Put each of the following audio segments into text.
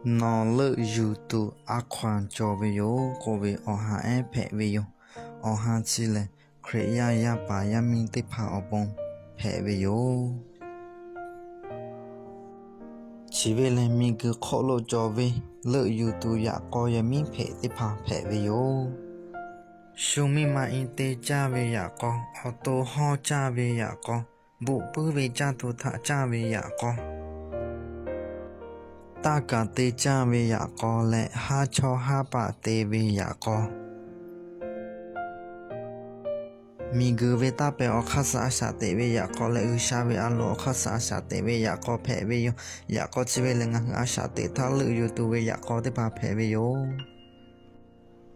Nawˬ leuˆ yuˬ tuˬ a hkaw-anˬ cawˬ ve yoˬ k'oˆ ve awˬ ha ehˉ hpehꞈ ve yoˬ. Awˬ ha chi lehˬ, Hkriꞈ yaˇ yaˇ paˍ yaˇ miˇ teˇ hpaˍ awˬ pon hpehꞈ ve yoˬ. Chi ve lehˬ, miˬguiˬ hk'oˆ lo cawˬ ve leuˆ yuˬ tuˬ yaꞈ k'aw yehˬ miˉ hpeꞈ teˇ hpaˍ hpehꞈ ve yoˬ. Shu miˇ ma i te caˇ ve yaꞈ k'aw, awˬ to hawˇ caˇ ve yaꞈ k'aw, buˆ puiˉ ve caˇ tuˬ htaꞈ caˇ ve yaꞈ k'aw, taˇ kaˍ te caˇ ve yaꞈ k'aw leh, haˉ chawˇ haˉ paˆ te ve yaꞈ k'aw, miˬguiˬ ve taˇ pehˬ awˬ hk'aˇ suh a shaꞈ teꞈ ve yaꞈ k'aw leh, G'uiˬsha ve a loˍ awˬ hk'aˇ suh a shaꞈ teꞈ ve yaꞈ k'aw hpehꞈ ve yoˬ. Yaꞈ k'aw chi ve lehˬ, ngaˬ hui a shaꞈ teꞈ htaˇ leuˆ yuˬ tuˬ ve yaꞈ k'aw teˇ hpaˍ hpehꞈ ve yoˬ.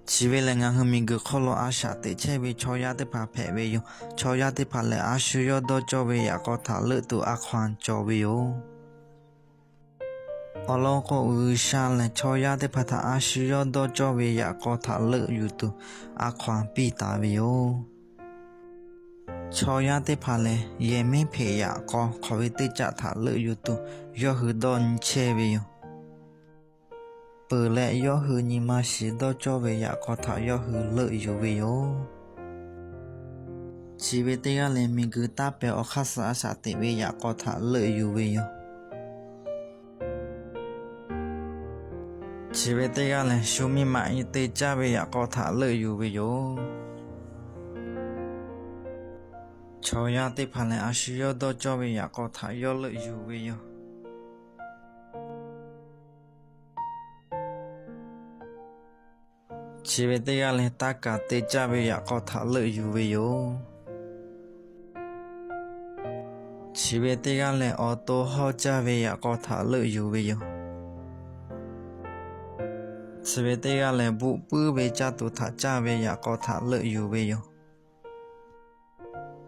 Chi ve lehˬ, ngaˬ hui miˬguiˬ hk'oˆ lo a shaꞈ teꞈ chehˇ ve chaw yaˇ teˇ hpaˍ hpehꞈ ve yoˬ. Chaw yaˇ teˇ hpaˍ lehˬ, a shu yawˇ dawˇ cawˇ ve yaꞈ k'aw htaꞈ leuˆ tuˬ a hkaw-anˬ cawˬ ve yoˬ. Awˬ lawn k'o, G'uiˬsha lehˬ chaw yaˇ teˇ hpaˍ htaꞈ a shu yawˇ dawˇ cawˇ ve yaꞈ k'aw htaꞈ leuˆ yuˬ tuˬ a hkaw-anˬ piˇ taˍ ve yoˬ. Chaw yaˇ teˇ hpaˍ lehˬ, yehˬ miˉ hpeꞈ yaꞈ k'aw hk'awꞈ ve teˇ caˆ htaꞈ leuˆ yuˬ tuˬ yawˇ hui dawˇ nyi chehˇ ve yoˬ. Peuˬ leh, yawˇ hui nyi ma shiˍ dawˇ cawˇ ve yaꞈ k'aw htaꞈ yawˇ hui leuˆ yuˬ ve yoˬ. Chi ve teˇ g'aˇ lehˬ, miˬguiˬ taˇ pehˬ awˬ hk'aˇ suh a shaꞈ teꞈ ve yaꞈ k'aw htaꞈ leuˆ yuˬ ve yoˬ. Chi ve teˇ g'aˇ lehˬ, shu miˇ ma i te caˇ ve yaꞈ k'aw htaꞈ leuˆ yuˬ ve yoˬ. Chaw yaˇ teˇ hpaˍ lehˬ, a shu yawˇ dawˇ cawˇ ve yaꞈ k'aw htaꞈ yawˇ leuˆ yuˬ ve yoˬ. Chi ve teˇ g'aˇ lehˬ, taˇ kaˍ te caˇ ve yaꞈ k'aw htaꞈ leuˆ yuˬ ve yoˬ. Chi ve teˇ g'aˇ lehˬ, awˬ to hawˇ caˇ ve yaꞈ k'aw htaꞈ leuˆ yuˬ ve yoˬ. Chi ve teˇ g'aˇ lehˬ, buˆ puiˉ ve caˇ tuˬ htaꞈ caˇ ve yaꞈ k'aw htaꞈ leuˆ yuˬ ve yoˬ.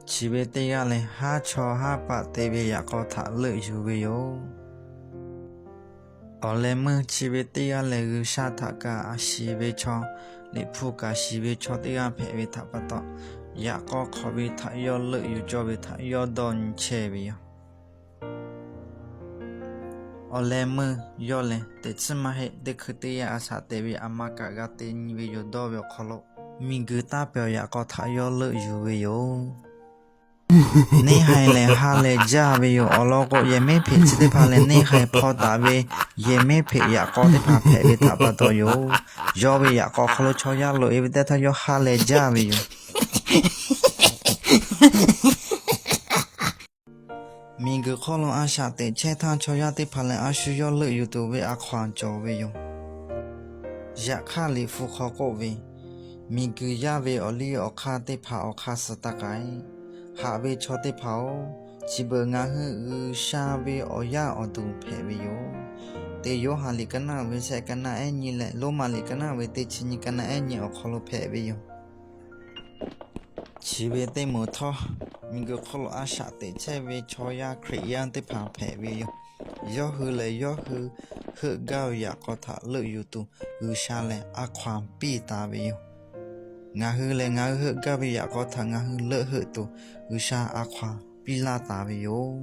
Chi ve teˇ g'aˇ lehˬ, haˉ chawˇ haˉ paˆ te ve yaꞈ k'aw htaꞈ leuˆ yuˬ ve yoˬ. Awˬ leh meuˇ chi ve teˇ g'aˇ lehˬ, G'uiˬsha htaꞈ kaꞈ a shiˍ ve chaw, Liꞈ hpu kaꞈ shiˍ ve chaw teˇ g'aˇ hpehꞈ ve htaꞈ pa taw, yaꞈ k'aw hk'awꞈ ve htaꞈ yawˇ leuˆ yuˬ cawˇ ve htaꞈ yawˇ dawˇ nyi chehˇ ve yoˬ. Awˬ leh meuˇ yawˇ lehˬ, teꞈ chiˉ maˇ heˆ, teˇ hkui teˇ yanˇ a shaꞈ teꞈ ve a ma kaꞈ g'a te nyi ve yoˬ dawˇ ve awˬ hk'aw lo, miˬguiˬ taˇ pehˬ awˬ yaꞈ k'aw htaꞈ yawˇ leuˆ yuˬ ve yoˬ. Neˇ haiˬ lehˬ, ha lehˬ jaˇ ve yoˬ. Awˬ lawn k'o, yehˬ miˉ hpeꞈ chi teˇ hpaˍ lehˬ, neˇ haiˬ hpaw taˍ ve yehˬ miˉ hpeꞈ yaꞈ k'aw teˇ hpaˍ hpehꞈ ve htaꞈ pa taw yoˬ. Yawˇ ve yaꞈ k'aw hk'aw lo chaw yaˇ loꞈ e ve teˇ htaˇ, yawˇ ha lehˬ jaˇ ve yoˬ. Miˬguiˬ hk'oˆ lo a shaꞈ teꞈ chehˇ htaˇ, chaw yaˇ teˇ hpaˍ lehˬ, a shu yawˇ leuˆ yuˬ tuˬ ve a hkaw-anˬ cawˬ ve yoˬ. Yaꞈ hk'aˇ, Liꞈ hpu hk'aw k'oˆ ve, Miˬguiˬ yaˇ ve awˬ liˇ awˬ hk'aˇ teˇ hpaˍ awˬ hk'aˇ suh taˇ k'ai. Haꞈ ve chaw teˇ hpaˍ-oˬ, chi beuꞈ ngaˬ hui G'uiˬsha ve awˬ yaˇ awˬ duˬ hpehꞈ ve yoˬ. Teˇ Yoˇhanˬ liꞈ ka naˆ ve shehˆ ka naˆ ehˉ nyi leh, Roˉmaꞈ liꞈ ka naˆ ve teˇ chi nyi ka naˆ ehˉ nyi awˬ hk'aw lo hpehꞈ ve yoˬ. Chi ve teˇ moˍ htawˇ, miˬguiˬ hk'oˆ lo a shaꞈ teꞈ chehˇ ve chaw yaˇ Hkriꞈ yaˇ teˇ hpaˍ hpehꞈ ve yoˬ. Yawˇ hui lehˬ, yawˇ hui heuˆ gaˇ ve yaꞈ k'aw htaꞈ leuˆ yuˬ tuˬ, G'uiˬsha lehˬ a hkaw-anˬ piˇ taˍ ve yoˬ. Ngaˬ hui lehˬ, ngaˬ hui heuˆ gaˇ ve yaꞈ k'aw htaꞈ ngaˬ hui leuˆ heuˆ tuˬ, G'uiˬsha a hkaw-anˬ piˇ laˇ taˍ ve yoˬ.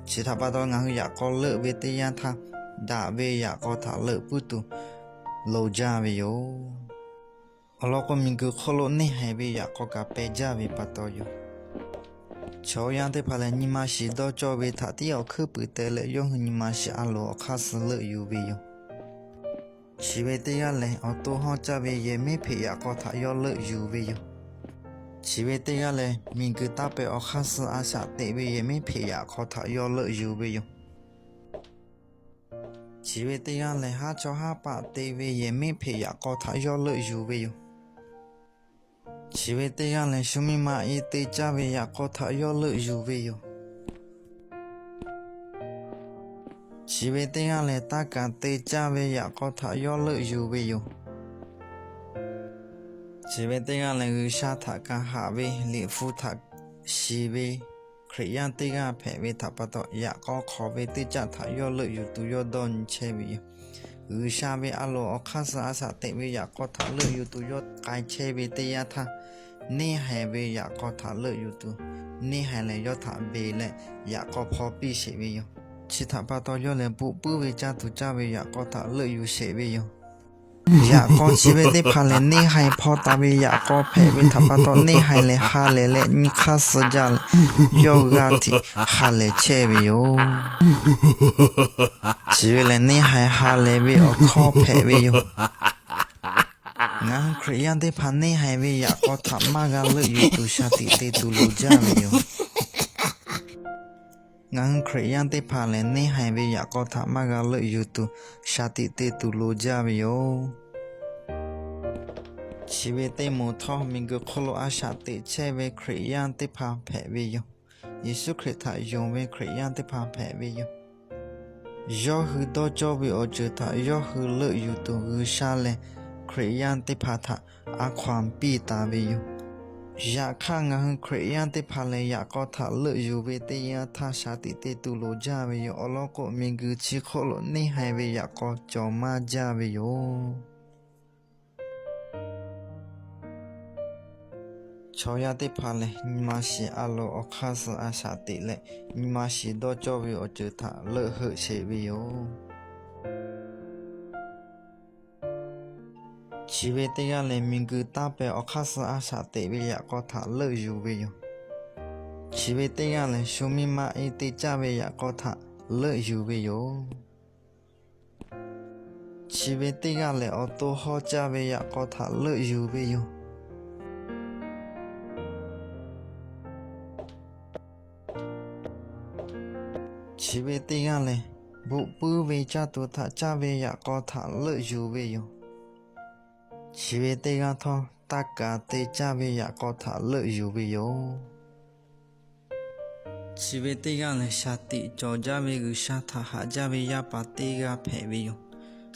Chi htaꞈ pa taw, ngaˬ hui yaꞈ k'aw leuˆ ve teˇ yanˇ htaˇ, daꞈ ve yaꞈ k'aw htaꞈ leuˆ puiˉ tuˬ loˍ jaˇ ve yoˬ. Awˬ lawn k'o, miˬguiˬ hk'oˆ lo neˇ haiˬ ve yaꞈ k'aw kaꞈ peh jaˇ ve pa taw yoˬ. Chaw yaˇ teˇ hpaˍ lehˬ, nyi ma shiˍ dawˇ cawˇ ve htaꞈ tiˉ awˬ hkuiˉ puiˍ te leh, yawˇ hui nyi ma shiˍ a loˍ awˬ hk'aˇ suh leuˆ yuˬ ve yoˬ. Chi ve teˇ g'aˇ lehˬ, awˬ to hawˇ caˇ ve yehˬ miˉ hpeꞈ yaꞈ k'aw htaꞈ yawˇ leuˆ yuˬ ve yoˬ. Chi ve teˇ g'aˇ lehˬ, miˬguiˬ taˇ pehˬ awˬ hk'aˇ suh a shaꞈ teꞈ ve yehˬ miˉ hpeꞈ yaꞈ k'aw htaꞈ yawˇ leuˆ yuˬ ve yoˬ. Chi ve teˇ g'aˇ lehˬ, haˉ chawˇ haˉ paˆ te ve yehˬ miˉ hpeꞈ yaꞈ k'aw htaꞈ yawˇ leuˆ yuˬ ve yoˬ. Chi ve teˇ g'aˇ lehˬ, shu miˇ ma i te caˇ ve yaꞈ k'aw htaꞈ yawˇ leuˆ yuˬ ve yoˬ. Chi ve teˇ g'aˇ lehˬ, taˇ kaˍ te caˇ ve yaꞈ k'aw htaꞈ yawˇ leuˆ yuˬ ve yoˬ. Chi ve teˇ g'aˇ lehˬ, G'uiˬsha htaꞈ kaꞈ haꞈ ve, Liꞈ hpu htaꞈ shiˍ ve Hkriꞈ yaˇ teˇ g'aˇ hpehꞈ ve htaꞈ pa taw, yaꞈ k'aw hk'awꞈ ve teˇ caˆ htaꞈ yawˇ leuˆ yuˬ tuˬ yawˇ dawˇ nyi chehˇ ve yoˬ. G'uiˬsha ve a loˍ awˬ hk'aˇ suh a shaꞈ teꞈ ve yaꞈ k'aw htaꞈ leuˆ yuˬ tuˬ yawˇ k'ai chehˇ ve teˇ yanˇ htaˇ, neˇ haiˬ ve yaꞈ k'aw htaꞈ leuˆ yuˬ tuˬ, neˇ haiˬ lehˬ yawˇ htaꞈ beˬ leh yaꞈ k'aw hpaw piˇ sheˍ ve yoˬ. Chi htaꞈ pa taw yawˇ lehˬ, bvuhꞈ puiˉ ve caˇ tuˬ caˇ ve yaꞈ k'aw htaꞈ leuˆ yuˬ sheˍ ve yoˬ. Yaꞈ k'aw chi ve teˇ hpaˍ lehˬ, neˇ haiˬ hpaw taˍ ve yaꞈ k'aw hpehꞈ ve htaꞈ pa taw, neˇ haiˬ lehˬ ha lehˬ leh nyi hk'aˇ suh jaˇ leh, yawˇ g'aˇ hteꞈ ha lehˬ chehˇ ve yoˬ. Chi ve lehˬ, neˇ haiˬ ha lehˬ ve awˬ hkawˇ hpehꞈ ve yoˬ. Ngaˬ hui Hkriꞈ yaˇ teˇ hpaˍ neˇ haiˬ ve yaꞈ k'aw htaꞈ maˇ g'a leuˆ yuˬ tuˬ, shaˍ tiꞈ te tuˬ loˍ jaˇ ve yoˬ. Ngaˬ hui Hkriꞈ yaˇ teˇ hpaˍ lehˬ, neˇ haiˬ ve yaꞈ k'aw htaꞈ maˇ g'a leuˆ yuˬ tuˬ, shaˍ tiꞈ te tuˬ loˍ jaˇ ve yoˬ. Chi ve teˇ moˍ htawˇ, miˬguiˬ hk'oˆ lo a shaꞈ teꞈ chehˇ ve Hkriꞈ yaˇ teˇ hpaˍ hpehꞈ ve yoˬ. Yeˍsuˆ Hkriꞈ htaꞈ yonˍ ve Hkriꞈ yaˇ teˇ hpaˍ hpehꞈ ve yoˬ. Yawˇ hui dawˇ cawˇ ve awˬ ceuˬ htaꞈ yawˇ hui leuˆ yuˬ tuˬ, G'uiˬsha lehˬ Hkriꞈ yaˇ teˇ hpaˍ htaꞈ a hkaw-anˬ piˇ taˍ ve yoˬ. Yaꞈ hk'aˇ, ngaˬ hui Hkriꞈ yaˇ teˇ hpaˍ lehˬ, yaꞈ k'aw htaꞈ leuˆ yuˬ ve teˇ yanˇ htaˇ, shaˍ tiꞈ te tuˬ loˍ jaˇ ve yoˬ. Awˬ lawn k'o, miˬguiˬ chi hk'oˆ lo neˇ haiˬ ve yaꞈ k'aw cawˬ maˇ jaˇ ve yoˬ. Chaw yaˇ teˇ hpaˍ lehˬ, nyi ma shiˍ a loˍ awˬ hk'aˇ suh a shaꞈ teꞈ leh, nyi ma shiˍ dawˇ cawˇ ve awˬ ceuˬ htaꞈ leuˆ heuˆ sheˍ ve yoˬ. Chi ve teˇ g'aˇ lehˬ, miˬguiˬ taˇ pehˬ awˬ hk'aˇ suh a shaꞈ teꞈ ve yaꞈ k'aw htaꞈ leuˆ yuˬ ve yoˬ. Chi ve teˇ g'aˇ lehˬ, shu miˇ ma e te caˇ ve yaꞈ k'aw htaꞈ leuˆ yuˬ ve yoˬ. Chi ve teˇ g'aˇ lehˬ, awˬ to hawˇ caˇ ve yaꞈ k'aw htaꞈ leuˆ yuˬ ve yoˬ. Chi ve teˇ g'aˇ lehˬ, bvuhꞈ puiˉ ve caˇ tuˬ htaꞈ caˇ ve yaꞈ k'aw htaꞈ leuˆ yuˬ ve yoˬ. Chi ve teˇ g'aˇ htawˇ, taˇ kaˍ te caˇ ve yaꞈ k'aw htaꞈ leuˆ yuˬ ve yoˬ. Chi ve teˇ g'aˇ lehˬ, shaˍ tiꞈ cawˬ jaˇ ve G'uiˬsha htaꞈ haꞈ jaˇ ve yaˇ paˍ teˇ g'aˇ hpehꞈ ve yoˬ.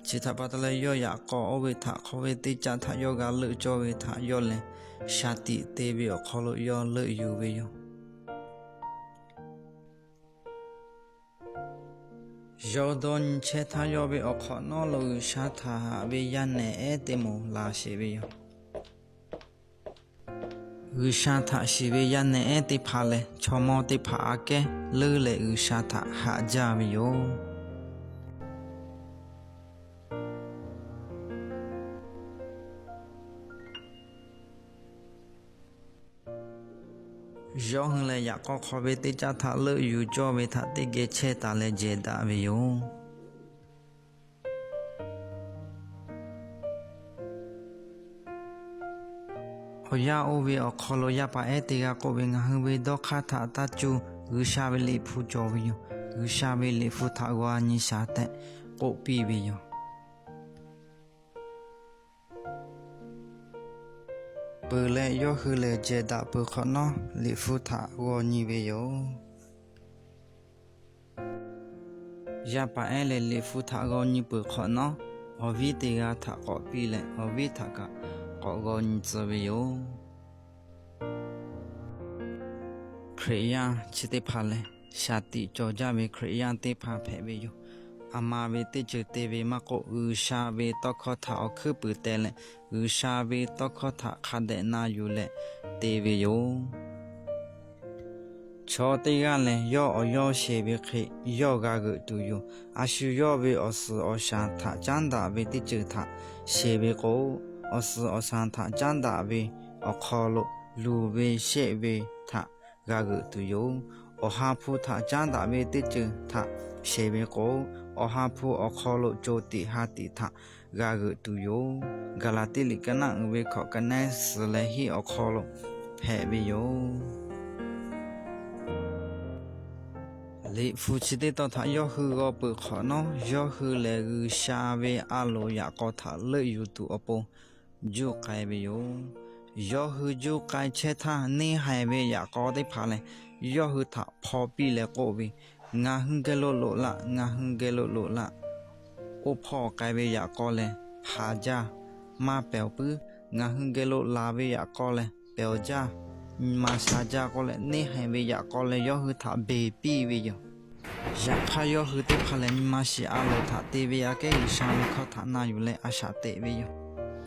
Chi htaꞈ pa taw leh, yawˇ yaꞈ k'aw oˇ ve htaꞈ hk'aw ve teˇ caˆ htaꞈ yawˇ g'a leuˆ cawˇ ve htaꞈ yawˇ lehˬ, shaˍ tiꞈ te ve awˬ hk'aw lo yawˇ leuˆ yuˬ ve yoˬ. Yawˇ dawˇ nyi chehˇ htaˇ, yawˇ ve awˬ hk'awꞈ nawˉ lo G'uiˬsha htaꞈ haꞈ ve yaˇ nehˬ ehˉ teˇ moˍ laˬ sheˍ ve yoˬ. G'uiˬsha htaꞈ shiˍ ve yaˇ nehˬ ehˉ teˇ hpaˍ lehˬ, chaw mawˇ teˇ hpaˍ aꞈ kehˉ leuˉ leh G'uiˬsha htaꞈ haꞈ jaˇ ve yoˬ. Yawˇ hui lehˬ, yaꞈ k'aw hk'aw ve teˇ caˆ htaꞈ leuˆ yuˬ cawˇ ve htaꞈ teˇ geh chehˇ taˍ leh jehˬ daꞈ ve yoˬ. Awˬ yanˇ oˇ ve awˬ hk'aw lo yaˇ paˍ ehˉ teˇ g'aˇ k'oˆ ve, Ngaˬ hui ve dawˇ hk'aˇ htaꞈ taˇ cuˇ. G'uiˬsha ve Liꞈ hpu cawˬ ve yoˬ. G'uiˬsha ve Liꞈ hpu htaꞈ g'aw nyi shaˍ tehꞈ k'oˆ piˇ ve yoˬ. Peuˬ leh, yawˇ hui lehˬ jehˬ daꞈ peuˬ hk'awꞈ nawˉ, Liꞈ hpu htaꞈ g'aw nyi ve yoˬ. Yaˇ paˍ ehˉ lehˬ, Liꞈ hpu htaꞈ g'aw nyi peuˬ hk'awꞈ nawˉ, awˬ viˉ teˇ g'aˇ htaꞈ k'awꞈ piˇ leh, awˬ viˉ htaꞈ kaꞈ k'awꞈ g'aw nyi tcuh ve yoˬ. Hkriꞈ yaˇ chi teˇ hpaˍ lehˬ, shaˍ tiꞈ cawˬ jaˇ ve Hkriꞈ yaˇ teˇ hpaˍ hpehꞈ ve yoˬ. Aˬ ma ve teˇ ceuˬ te ve maˇ k'oˆ, G'uiˬsha ve tawˇ hkawˇ htaꞈ awˬ hkuiˉ puiˍ teh leh, G'uiˬsha ve tawˇ hkawˇ htaꞈ hk'a dehꞈ na yuˬ leh te ve yoˬ. Chaw teˇ g'aˇ lehˬ, yawˇ awˬ yawˇ sheˍ ve hk'e yawˇ g'a g'euꞈ tuˬ yoˬ. A shu yawˇ ve awˬ suhˍ awˬ shaˍ htaꞈ caˉ daꞈ ve teˇ ceuˬ htaꞈ sheˍ ve k'o, awˬ suhˍ awˬ shaˍ htaꞈ caˉ daꞈ ve awˬ hk'aw lo luˬ ve shehˆ ve htaꞈ g'a g'euꞈ tuˬ yoˬ. Awˬ ha hpu htaꞈ caˉ daꞈ ve teˇ ceuˬ htaꞈ sheˍ ve k'o, awˬ ha hpu awˬ hk'aw lo co tiꞈ ha tiꞈ htaꞈ g'a g'euꞈ tuˬ yoˬ. Gaˍlaˍtiˆ liꞈ ka naˆ uiˍ ve hkawꞈ ka nehˉ suhˍ leh hiˆ awˬ hk'aw lo hpehꞈ ve yoˬ. Liꞈ hpu chi teˇ tawn htaꞈ yawˇ hui g'aw peuˬ hk'awꞈ nawˉ, yawˇ hui lehˬ G'uiˬsha ve a loˍ yaꞈ k'aw htaꞈ leuˆ yuˬ tuˬ awˬ pon juˇ k'ai ve yoˬ. Yawˇ hui juˇ k'ai chehˇ htaˇ, neˇ haiˬ ve yaꞈ k'aw teˇ hpaˍ lehˬ, yawˇ hui htaꞈ hpaw piˇ leh k'oˆ ve, Ngaˬ hui geh lo loꞈ laˇ, ngaˬ hui geh lo loꞈ laˇ. Oˇ hpawˇ k'ai ve yaꞈ k'aw lehˬ, haˍ jaˇ, maˇ pehˬ puiˉ. Ngaˬ hui geh lo laˬ ve yaꞈ k'aw lehˬ, pehˬ jaˇ, nyi ma sha jaˇ k'oˆ leh, neˇ haiˬ ve yaꞈ k'aw lehˬ yawˇ hui htaꞈ beˬ piˇ ve yoˬ. Yaꞈ hk'aˇ, yawˇ hui teˇ hpaˍ lehˬ, nyi ma shiˍ a loˍ htaꞈ te ve aꞈ kehˉ G'uiˬsha ve hkawˇ htaꞈ na yuˬ leh a shaꞈ teꞈ ve yoˬ.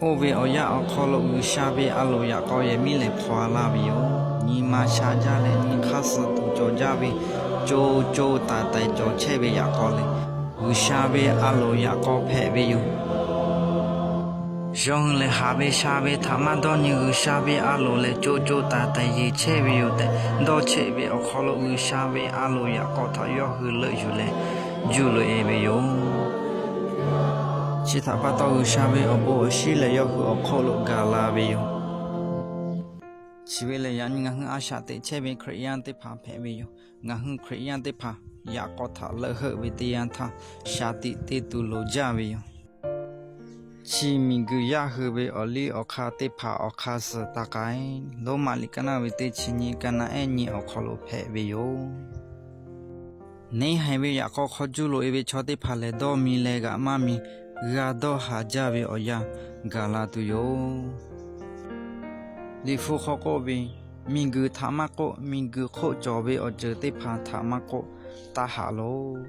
Oˇ ve awˬ yanˇ awˬ hk'aw lo G'uiˬsha ve a loˍ yaꞈ k'aw yehˬ miˉ lehˬ hpaw a laˇ ve yoˬ. Nyi ma sha jaˇ leh nyi hk'aˇ suh tuˬ cawˬ jaˇ ve co co taiˍ taiˍ cawˬ chehˇ ve yaꞈ k'aw leh, G'uiˬsha ve a loˍ yaꞈ k'aw hpehꞈ ve yoˬ. Yawˇ hui lehˬ, haꞈ ve sha ve htaꞈ maˇ dawˇ nyi G'uiˬsha ve a loˍ lehˬ, co co taiˍ taiˍ yeˬ chehˇ ve yoˬ tehꞈ dawˇ cheˆ ve awˬ hk'aw lo, G'uiˬsha ve a loˍ yaꞈ k'aw htaꞈ yawˇ hui leuˆ yuˬ leh juˇ loꞈ e ve yoˬ. Chi htaꞈ pa taw, G'uiˬsha ve awˬ bon awˬ shinˉ lehˬ, yawˇ hui awˬ hk'oˆ lo gaˬ la ve yoˬ. Chi ve lehˬ, yaꞈ nyi ngaˬ hui a shaꞈ teꞈ chehˇ ve Hkriꞈ yaˇ teˇ hpaˍ hpehꞈ ve yoˬ. Ngaˬ hui Hkriꞈ yaˇ teˇ hpaˍ yaꞈ k'aw htaꞈ leuˆ heuˆ ve teˇ yanˇ htaˇ, shaˍ tiꞈ te tuˬ loˍ jaˇ ve yoˬ. Chi miˬguiˬ yaˇ hui ve awˬ liˇ awˬ hk'aˇ teˇ hpaˍ awˬ hk'aˇ suh taˇ k'ai, Roˉmaꞈ liꞈ ka naˆ ve teˇ chi nyi, ka naˆ ehˉ nyi awˬ hk'aw lo hpehꞈ ve yoˬ. Neˇ haiˬ ve yaꞈ k'aw hk'aw juˇ loꞈ e ve chaw teˇ hpaˍ lehˬ, dawˇ mi leh g'aꞈ maˇ mi g'a dawˇ haˍ jaˇ ve awˬ yanˇ gaˬ la tuˬ yoˬ. Liꞈ hpu hk'aw k'oˆ ve, Miˬguiˬ htaꞈ maˇ k'oˆ, miˬguiˬ hk'oˆ cawˬ ve awˬ ceuˬ teˇ hpaˍ htaꞈ maˇ k'oˆ, taˇ haꞈ loˬ.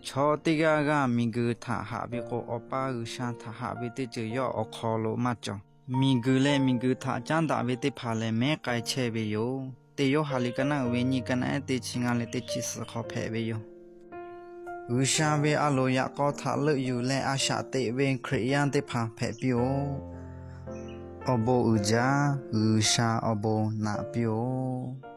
Chaw teˇ g'aˇ g'aˇ miˬguiˬ htaꞈ haꞈ ve k'o, Awˬ pa G'uiˬsha htaꞈ haꞈ ve teˇ ceuˬ yawˇ awˬ hk'aw lo maˇ cawˬ. Miˬguiˬ leh miˬguiˬ htaꞈ caˉ daꞈ ve teˇ hpaˍ lehˬ, mehˉ k'ai chehˇ ve yoˬ. Teˇ Yoˇhanˬ liꞈ ka naˆ uiˍ ve nyi, ka naˆ ehˉ teˇ chi ngaˇ leh teˇ chi suhˍ hk'aw hpehꞈ ve yoˬ. G'uiˬsha ve a loˍ yaꞈ k'aw htaꞈ leuˆ yuˬ leh a shaꞈ teꞈ ve Hkriꞈ yaˇ teˇ hpaˍ hpehꞈ piˇ-oˆ. Awˬ bon uiˍ jaˇ. G'uiˬsha awˬ bon naꞈ piˇ-oˆ.